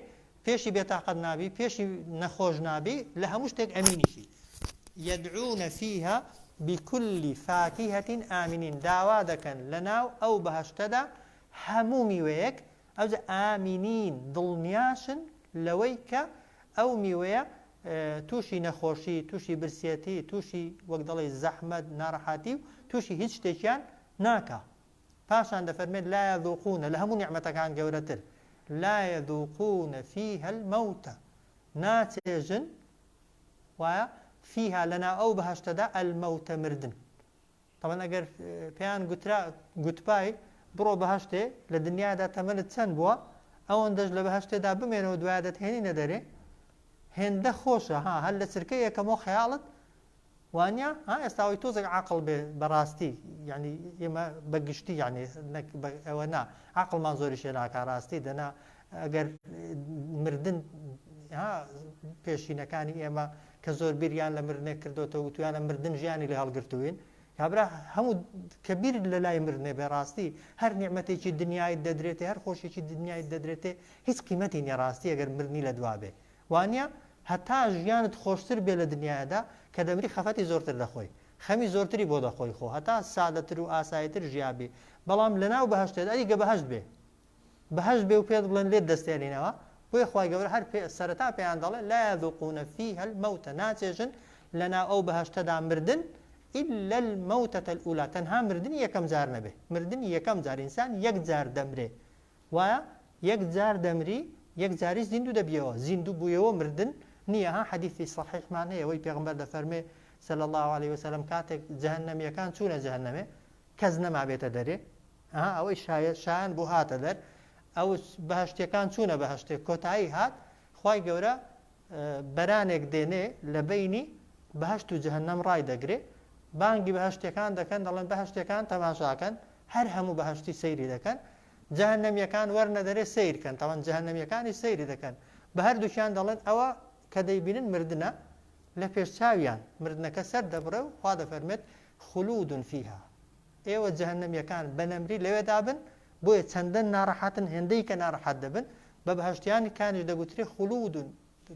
پێشی بێتاقەت نابی پێشی نەخۆش نابی لە هەموو شتێک ئەمینیشی یدعون فیها بكل فاکهة آمنین داوا دەکەن لەناو ئەو بەهەشتەدا هەموو میوەیەک ئەوجا ئامینین دڵنیاشن لەوەی کە ئەو میوەیە تووشی نەخۆشی، تووشی برسیەتی، تووشی وەک دەڵێی زەحمەت، ناڕەحاتی و تووشی هیچ شتێکیان ناکا. پاشان دەفەرمێت لا یذوقون لە هەموو نیعمەتەکان گەورەتر لا یذوقون فیها الموت ناچێژن وایە فیها لەناو ئەو بەهەشتەدا الموت مردن. تەبعەن ئەگەر پێیان گوترا گوتبای بڕۆ بەهەشتێ لە دنیادا تەمەنت چەند بووە ئەوەندەش لە بەهەشتێدا بمێنەوە دوایە دەتهێنینە دەرێ هێندە خۆشە ها هەر لە چرکە یەکەمەوە خەیاڵت. وانە ها ئێستا ئەوەی تۆزێک عاقڵ بێ بەڕاستی یعنی ئێمە بە گشتی یعنی نەک ئەوە نا عاقڵمان زۆری شێ ناکا ڕاستی دەنا ئەگەر مردن ها پێشینەکانی ئێمە کە زۆر بیریان لە مردنێک کردوتەوە وتویانە مردن ژیانی لێ هەڵگرتوین کابرا هەموو کە بیر لە لای مردنێ بێ ڕاستی هەر نیعمەتێکی دنیایت دەدرێتێ هەر خۆشێکی دنیایت دەدرێتێ هیچ قیمەتی نیە ڕاستی ئەگەر مردنی لە دوا بێ وانیە هەتا ژیانت خۆشتر بێ لە دنیایدا کە دەمری خەفەتی زۆرتر دەخۆی خەمی زۆرتری بۆ دەخۆی خۆ هەتا سادەتر و ئاساییتر ژیابی بەڵام لەناو بەهەشتێت ئەری گە بەهەشت بێ بەهەشت بێ و پێت بڵێن لێت دەستێنینەوە بۆیە خوای گەورە هەر پێ سەرەتا پێیان دەڵێ لا یذوقون فیها الموت ناچێژن لەناو ئەو بەهەشتەدا مردن الا الموتە الاولى تەنها مردنی یەکەم جار نەبێ مردنی یەکەم جار ئینسان یەک جار دەمرێ وایە یەک جار دەمری یەک جاریش زیندوو دەبیەوە زیندوو بوویەوە مردن نییە ها حەدیثی صحیحمان هەیە ئەوەی پێغەمبەر دەفەرمێ صلی الله علیه وسلم کاتێک جەهەنەمیەکان چوونە جەهەنەمێ کەس نەما بێتە دەرێ ها ئەوەی شایە شایان بۆ هاتە دەر ئەو بەهەشتیەکان چوونە بەهەشتێ کۆتایی هات خوای گەورە بەرانێک دێنێ لە بەینی بەهەشت و جەهەنەم ڕای دەگرێ بانگی بەهەشتیەکان دەکەن دەڵێن بەهەشتیەکان تەماشاکەن هەر هەموو بەهەشتی سەیری دەکەن جەهەنەمیەکان وەرنە دەرێ سەیر کەن تاوان جەهەنەمیەکانی سەیری دەکەن بە هەردووکیان دەڵێن ئەوە کە دەیبینن مردنە لە پێش چاویان مردنەکە سەر دەبڕێ و خوا دەفەرمێت خلود فیها ئێوە جەهەنەمیەکان بە نەمری لەوێدا بن بۆیە چەندە ناڕەحەتن هێندەی کە ناڕەحەت دەبن بە بەهەشتیانی کانیش دەگوترێ خلود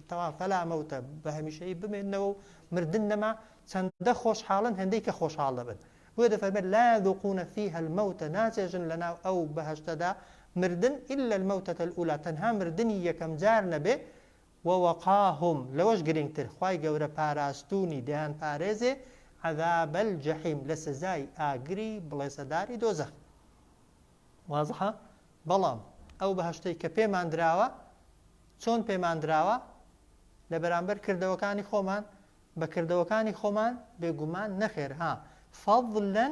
تەواو فلا مەوتە بە هەمیشەیی بمێننەوە و مردن نەما چەندە خۆشحاڵن هێندەی کە خۆشحاڵ دەبن بۆیە دەفەرمێت لا یذوقون فیها الموت ناچێژن لەناو ئەو بەهەشتەدا مردن الا الموتە الاولی تەنها مردنی یەکەم جار نەبێ ووقاهم لەوەش گرنگتر خوای گەورە پاراستوونی دەیانپارێزێ عذاب الجحیم لە سزای ئاگری بڵێسەداری دۆزەخ وازحە بەڵام ئەو بەهەشتەی کە پێمان دراوە چۆن پێمان دراوە لە بەرامبەر کردەوەکانی خۆمان بە کردەوەکانی خۆمان بێگومان نەخێر ها فضلا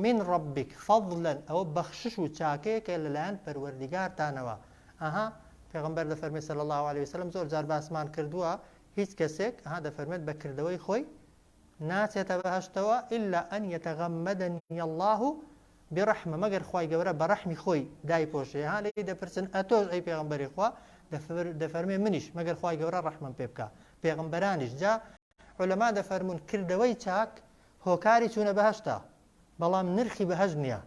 من ربک فضلا ئەوە بەخشش و چاکەیەکە لەلایەن پەروەردیگارتانەوە ئەها پێغەمبەر دەفەرمێ صلی اللە علیە وسلم زۆر جار باسمان کردووە هیچ کەسێک ئەها دەفەرمێت بە کردەوەی خۆی ناچێتە بەهەشتەوە الا ان یتغمدنی اللە برحمە مەگەر خوای گەورە بە ڕەحمی خۆی دایپۆشێ ها لێی دەپرسن ئەتۆش ئەی پێغەمبەری خوا دەفەرمێ منیش مەگەر خوای گەورە ڕەحمم پێ بکا پێغەمبەرانیش جا عولەما دەفەرموون کردەوەی چاک هۆکاری چوونە بەهەشتە بەڵام نرخی بەهەشت نییە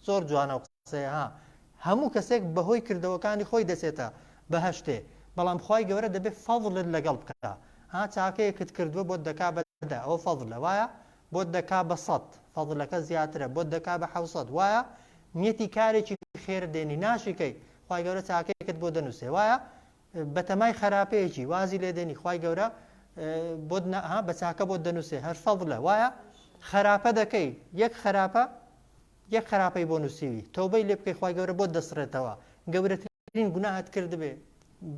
زۆر جوانە و قسەیە ها هەموو کەسێک بەهۆی کردەوەکانی خۆی دەچێتە بەهەشتێ بەڵام خوای گەورە دەبێ فەضلت لەگەڵ بکا ها چاکەیەکت کردووە بۆت دەکا بە دە ئەوە فەضلە وایە بۆت دەکا بە سەت فەضلەکە زیاترە بۆت دەکا بە حەوسەت وایە نیەتی کارێکی خێرت دێنی ناشیکەی خوای گەورە چاکەیەکت بۆ دەنووسێ وایە بەتەمای خەراپەیەکی وازی لێ دێنی خوای گەورە بۆت ها بە چاکە بۆت دەنووسێ هەر فەضلە وایە خەراپە دەکەی یەک خەراپە یەک خراپەی بۆ نووسیوی تۆبەی لێ بکەی خوای گەورە بۆت دەسڕێتەوە گەورەترین گوناهت کردبێ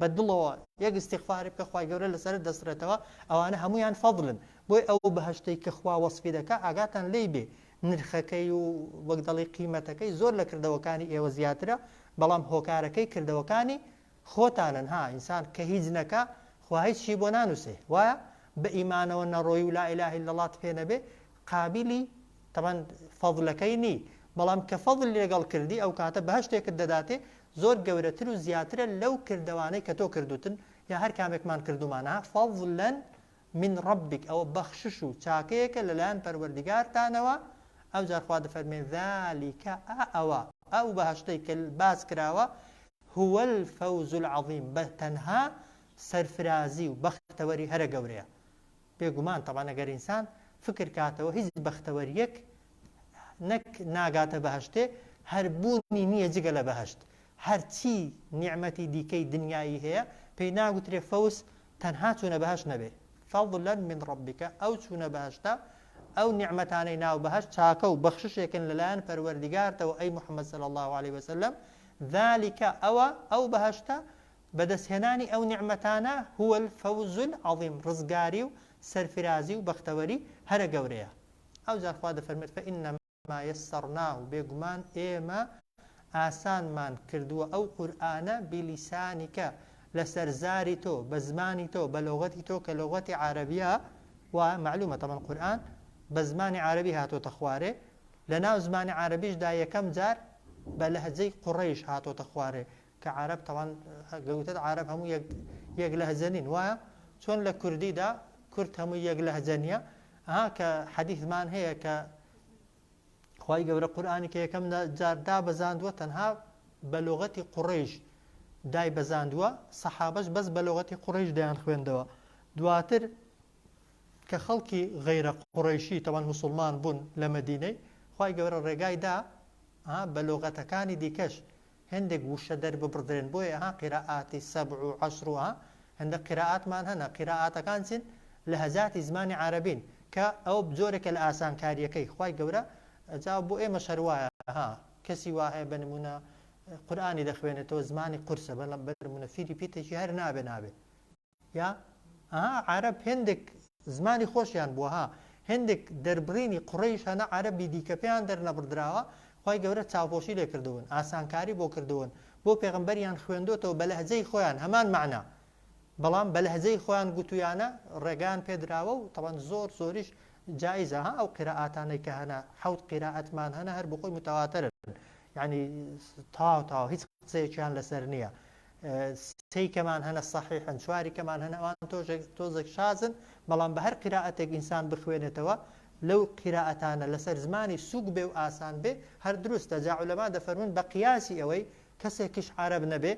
بە دڵەوە یەک ئیستیغفاری بکە خوای گەورە لەسەرت دەسڕێتەوە ئەوانە هەمویان فەضلن بۆی ئەو بەهەشتەی کە خوا وەسفی دەکا ئاگاتان لێی بێ نرخەکەی و وەک دەڵی قیمەتەکەی زۆر لە کردەوەکانی ئێوە زیاترە بەڵام هۆکارەکەی کردەوەکانی خۆتانن ها ئینسان کە هیچ نەکا خوا هیچ شی بۆ نانوسێ وایە بە ئیمانەوە نەڕۆی و لا الە الا اللە ت پێ نەبێ قابیلی تەبعەن فەزلەکەی نی بەڵام کە فەزلی لەگەڵ کردی ئەو کاتە بەهەشتێکت دەداتێ زۆر گەورەتر و زیاترە لەو کردەوانەی کە تۆ کردوتن یا هەر کامێکمان کردومانە فضلا من ربک ئەوە بەخشش و چاکەیەکە لەلایەن پەروەردگارتانەوە ئەوجار خوا دەفەرمێ ذلک ئا ئەوە ئەو بەهەشتەی کە باس کراوە هو الفوز العظیم بە تەنها سەرفرازی و بەختەوەری هەرە گەورەیە بێگومان تەبعەن ئەگەر ئینسان فکر کاتەوە هیچ بەختەوەریەک نەک ناگاتە بەهەشتێ هەر بوونی نییە جگە لە بەهەشت هەرچی نیعمەتی دیکەی دنیایی هەیە پێی ناگوترێ فەوز تەنها چوونە بەهەشت نەبێ فضلا من ربک ئەو چوونە بەهەشتە ئەو نیعمەتانەی ناو بەهەشت چاکە و بەخششێکن لەلایەن پەروەردیگارتەوە ئەی محمد صلی اللە علیه وسلم ذلک ئەوە ئەو بەهەشتە بەدەستهێنانی ئەو نیعمەتانە هو الفوز العظیم ڕزگاری و سەرفرازی و بەختەوەری هەرە گەورەیە ئەوجار خوا دەفەرمێت فانما یسرناه بێگومان ئێمە ئاسانمان کردووە ئەو قورئانە بلسانک لەسەر زاری تۆ بە زمانی تۆ بە لۆغەتی تۆ کە لۆغەتی عارەبیە. وایە مەعلومە تەبەن قورئان بە زمانی عارەبی هاتۆتە خوارێ لە ناو زمانی عارەبیشدا یەکەم جار بە لەهجەی قوڕەیش هاتۆتە خوارێ کە عارەب تەوان گەوتت عارەب هەموو یەک یەک لەهجە نین وایە چۆن لە کوردیدا کورد هەموو یەک لەهجە نییە ها کە حەدیثمان هەیە کە خوای گەورە قورئانی کە یەکەم جار دابەزاندووە تەنها بە لۆغەتی قوڕەیش دایبەزاندووە، سەحابەش بەس بە لۆغەتی قوڕەیش دەیانخوێندەوە، دواتر کە خەڵکی غەیرە قوڕەیشی تەبعەن موسوڵمان بوون لە مەدینەی، خوای گەورە ڕێگای دا بە لۆغەتەکانی دیکەش هێندێک وشە دەرببڕدرێن، بۆیە ها قیرائاتی سەبع و عەشر و ها هێندە قیرائاتمان هەنە، قیرائاتەکان چین؟ لەهجاتی زمانی عەرەبین کە ئەوە جۆرێکە لە ئاسانکارییەکەی خوای گەورە، جا بۆ ئێمەش هەر وایە ها کەسی وا هەیە بە نموونە قورئانی دەخوێنێتەوە زمانی قورسە بەڵام بە نموونە فیری پیتێکی هەر نابێ نابێ یا ئەها عەرەب هێندێک زمانی خۆشیان بووە ها هێندێک دەربڕینی قوڕەیش هەنە عەرەبی دیکە پێیان دەرنەبڕدراوە خوای گەورە چاوپۆشی لێ کردوون ئاسانکاری بۆ کردوون بۆ پێغەمبەریان خوێندۆتەوە بە لەهجەی خۆیان هەمان مەعنا بەڵام بە لەهجەی خۆیان گوتویانە ڕێگایان پێدراوە و تەبعەن زۆر زۆریش جائیزە ها ئەو قیرائاتانەی کە هەنە حەوت قیرائەتمان هەنە هەر بۆخۆی متەواترن یعنی تەواو تەواو هیچ قسەیەکیان لەسەر نییە سێی کەمان هەنە سەحیحن چواری کەمان هەنە ئەوان تۆژێک تۆزێک شازن بەڵام بە هەر قیرائەتێک ئینسان بخوێنێتەوە لەو قیرائەتانە لەسەر زمانی سوک بێ و ئاسان بێ هەر دروستە جا عولەما دەفەرموون بە قیاسی ئەوەی کەسێکیش عەرەب نەبێ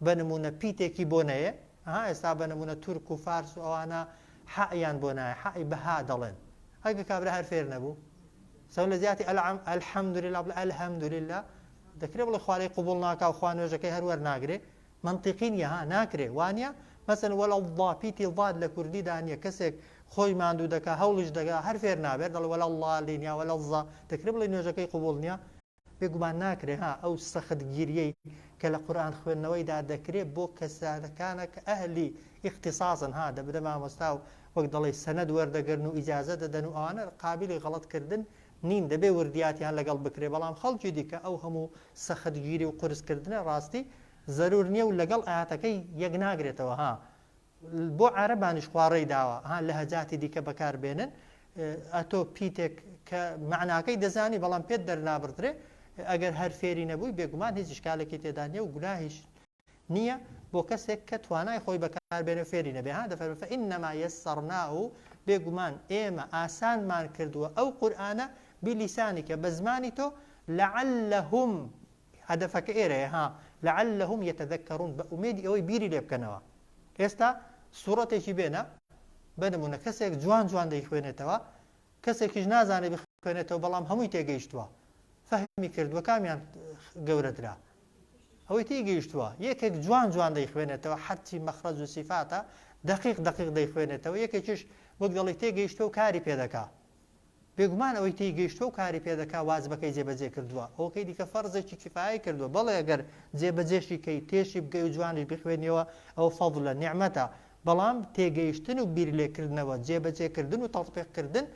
بە نموونە پیتێکی بۆ نەیێ ئەها ئێستا بە نموونە تورک و فارس و ئەوانە حەیان بۆ نایە حەی بە ها دەڵێن ئەگە کابرا هەر فێر نەبوو سەو لە جیاتی الحمدلله بڵێ الحمدلله دەکرێ بڵێ خوا لێی قبوڵ ناکا و خوا نوێژەکەی هەر وەرناگرێ؟ مەنتیقی نیە ها ناکرێ وانیە؟ مەسەلەن وەلا الضا پیتی ضاد لە کوردیدا نیە کەسێک خۆی ماندوو دەکا هەوڵیش دەگا هەر فێر نابێت دەڵێ وەلا الضالین یا وەلا الضا دەکرێ بڵێ نوێژەکەی قبوڵ نیە؟ بێگومان ناکرێ ها ئەو سەختگیریەی کە لە قورئان خوێندنەوەیدا دەکرێ بۆ کەسەکانە کە ئەهلی ئیختیساسن ها دەبنە مامۆستا و وەک دەڵێی سەنەد وەردەگرن و ئیجازە دەدەن و ئەوانە قابیلی غەڵەت کردن نین دەبێ وردیاتیان لەگەڵ بکرێ بەڵام خەڵکی دیکە ئەو هەموو سەختگیری و قورس کردنە ڕاستی زەرور نیە و لەگەڵ ئایەتەکەی یەک ناگرێتەوە ها بۆ عەرەبانیش خوا ڕێی داوە ها لەهجاتی دیکە بەکار بێنن ئەتۆ پیتێک کە مەعناکەی دەزانی بەڵام پێت دەرنابڕدرێ ئەگەر هەر فێری نەبووی بێگومان هیچ ئیشکالێکی تێدا نیە و گوناهیش نییە بۆ کەسێک کە توانای خۆی بەکار بێنێ و فێری نەبێ ها دەفەرمێ فانما یسرناه بێگومان ئێمە ئاسانمان کردووە ئەو قورئانە بلسانک بە زمانی تۆ لعلهم هەدەفەکە ئێرەیە ها لعلهم یتذکرون بە ئومێدی ئەوەی بیری لێ بکەنەوە ئێستا سوڕەتێکی بێنە بە نمونە کەسێک جوان جوان دەیخوێنێتەوە کەسێکیش نازانێ بخوێنێتەوە بەڵام هەمووی تێگەیشتووە فەهمی کردووە کامیان گەورەترە ئەوەی تێگەیشتووە یەکێک جوان جوان دەیخوێنێتەوە حەرچی مەخرەج و سیفاتە دەقیق دەقیق دەیخوێنێتەوە یەکێکیش وەک دەڵی تێگەیشتووە و کاری پێدەکا بێگومان ئەوەی تێیگەیشتووە و کاری پێدەکا واجبەکەی جێبەجێ کردووە ئەوەکەی دیکە فەرزێکی کیفایەی کردووە بەڵێ ئەگەر جێبەجێشی کەی تێشی بگەی و جوانیش بخوێنیەوە ئەوە فەضلە نیعمەتە بەڵام تێگەیشتن و بیرلێکردنەوە، جێبەجێکردن و تەتبیقکردن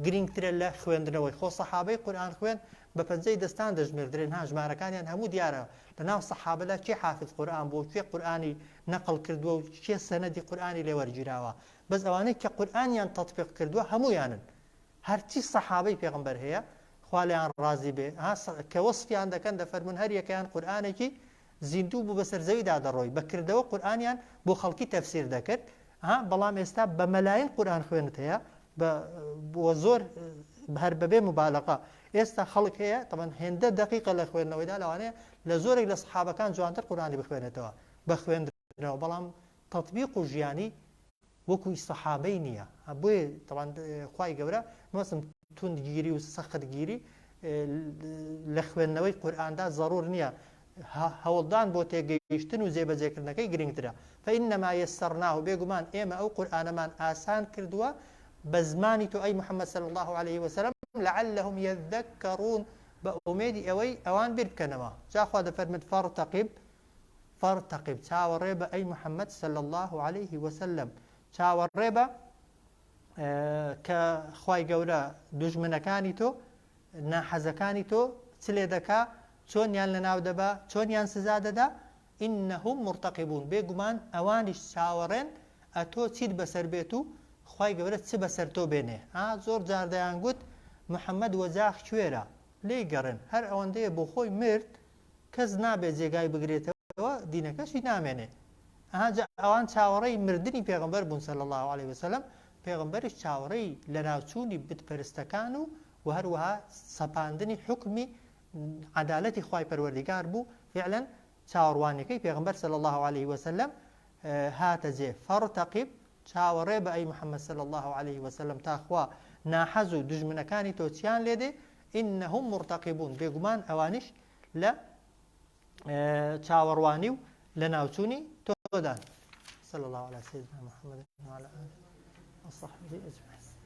گرینگترە لە خوێندنەوەی، خۆ سەحابەی قورئان خوێن بە پەنجەی دەستان دەژمێردرێن ها ژمارەکانیان هەموو دیارە لە ناو سەحابەدا کێ حافز قورئان بووە و کێ قورئانی نەقڵ کردووە و کێ سەنەدی قورئانی لێ وەرگیراوە بەس ئەوانەی کە قورئانیان تەتبیق کردووە هەموویانن هەرچی سەحابەی پێغەمبەر هەیە خوا لێیان ڕازی بێ ها کە وەسفیان دەکەن دەفەرموون هەر یەکەیان قورئانێکی زیندوو بوو بەسەر زەویدا دەڕۆی بە کردەوە قورئانیان بۆ خەڵکی تەفسیر دەکرد ها بەڵام ئێستا بە مەلاین قورئان خوێنت هەیە بە وە زۆر هەر بەبێ مبالەغە ئێستا خەڵک هەیە تەبەن هێندە دەقیقە لە خوێندنەوەیدا لەوانەیە لە زۆرێک لە سەحابەکان جوانتر قورئانی بخوێنێتەوە بە خوێندنەوە بەڵام تەتبیق و ژیانی وەکو ئی سەحابەی نییە بۆیە تەبعەن خوای گەورە مەبەستم توندگیری و سەختگیری لە خوێندنەوەی قورئاندا زەڕور نییە هەوڵدان بۆ تێگەیشتن و جێبەجێکردنەکەی گرنگترە فإنما يسرناه بێگومان ئێمە ئەو قورئانەمان ئاسان کردووە بە زمانی تۆ ئەی محمد صلی الله عليه وسلم لعلهم يذكرون بە ئومێدی ئەوەی ئەوان بیر بکەنەوە جا خوا دەفەرمێت فارتقب فارتقب چاوەڕێ بە ئەی محمد صلی اللە علیه وسلم چاوەڕێ بە کە خوای گەورە دوژمنەکانی تۆ ناحەزەکانی تۆ چ لێ دەکا چۆنیان لەناو دەبا چۆنیان سزا دەدا ئینهم مرتقبون بێگومان ئەوانیش چاوەڕێن ئەتۆ چیت بەسەر بێت و. خوای گەورە چ بەسەر تۆ بێنێ ها زۆر جار دەیان گوت محمد وەجاخ کوێرە لێی گەڕێن هەر ئەوەندەیە بۆ خۆی مرد کەس نابێ جێگای بگرێتەوە دینەکەشی نامێنێ ئەها جا ئەوان چاوەڕێی مردنی پێغەمبەر بوون صلی اللە علیه وسلم پێغەمبەریش چاوەڕێی لەناوچوونی بت پەرستەکان و و هەروەها سەپاندنی حوکمی عەدالەتی خوای پەروەردیگار بوو فعلا چاوەڕوانیەکەی پێغەمبەر صلی اللە علیه وسلم هاتە جێ فارتقب چاوەڕێ بە ئەی محمد صلی اللە علیه وسلم تا خوا ناحەز و دوژمنەکانی تۆ چیان لێ دێ انهم مرتقبون بێگومان ئەوانیش لە چاوەڕوانی و لە ناوچوونی تۆدان صلى الله على سيدنا محمد وعلى آله وصحبه أجمعين.